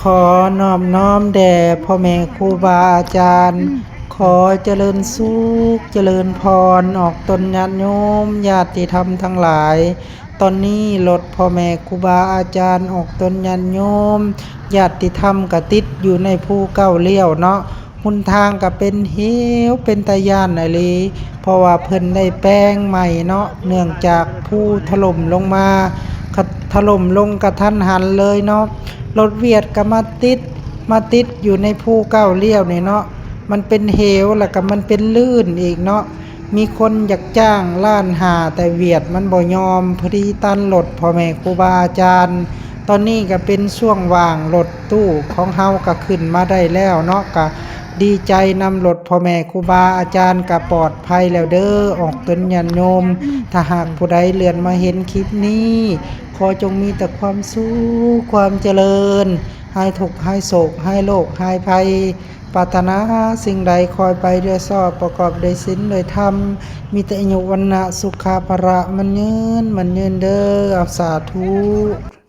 ຂໍນອບນ້ອມແດ່ພໍ່ແມ່ຄູບາອາຈານ, ຂໍຈະເລີນສຸກຈະເລີນພອນອອກຕົນຍາດໂຍມ ຍາດຕິທຳທັງຫຼາຍ. ຕອນນີ້ລົດພໍ່ແມ່ຄູບາອາຈານອອກຕົນຍາດໂຍມ ຍາດຕິທຳກະຕິດຢູ່ໃນພູເກົ້າລ້ຽວເນາະ, ຫົນທາງກະເປັນເຫວເປັນຕາຢ້ານອີ່ຫຼີ ເພາະວ່າເພິ່ນໄດ້ແປງໃໝ່ເນາະ ເນື່ອງຈາກພູຖະຫຼົ່ມລົງມາ ຖະຫຼົ່ມລົງກະທັນຫັນເລີຍເນາະ. ລົດວຽດກະມາຕິດ ມາຕິດຢູ່ໃນພູເກົ້າລ້ຽວນີ້ເນາະ, ມັນເປັນເຫວ ແລ້ວກະມັນເປັນລື່ນອີກເນາະ. ມີຄົນຢາກຈ້າງລ້ານຫ້າ ແຕ່ວຽດມັນບໍ່ຍອມ ພໍດີຕັນລົດພໍ່ແມ່ຄູບາອາຈານ. ຕອນນີ້ກະເປັນຊ່ວງວ່າງ ລົດຕູ້ຂອງເຮົາກະຂຶ້ນມາໄດ້ແລ້ວເນາະ, ກະດີໃຈນຳລົດພໍ່ແມ່ຄູບາອາຈານກະປອດໄພແລ້ວເດີ ອອກຕົນຍາດໂຍມ. ຖ້າຫາກຜູ້ໃດເລື່ອນມາເຫັນຄລິບນີ້ ຂໍຈົ່ງມີແຕ່ຄວາມສຸກຄວາມຈະເລີນ, ຫາຍທຸກຫາຍໂສກຫາຍໂລກຫາຍໄພ. ປາດຖະໜາສິ່ງໃດຂໍໃຫ້ໄປດ້ວຍຊອບ ປະກອບດ້ວຍສິນດ້ວຍທຳ, ມີແຕ່ອາຍຸວັນນະສຸຂະພະລະ ໝັ້ນຍືນໝັ້ນຍືນເດີ. ເອົາ ສາທຸ.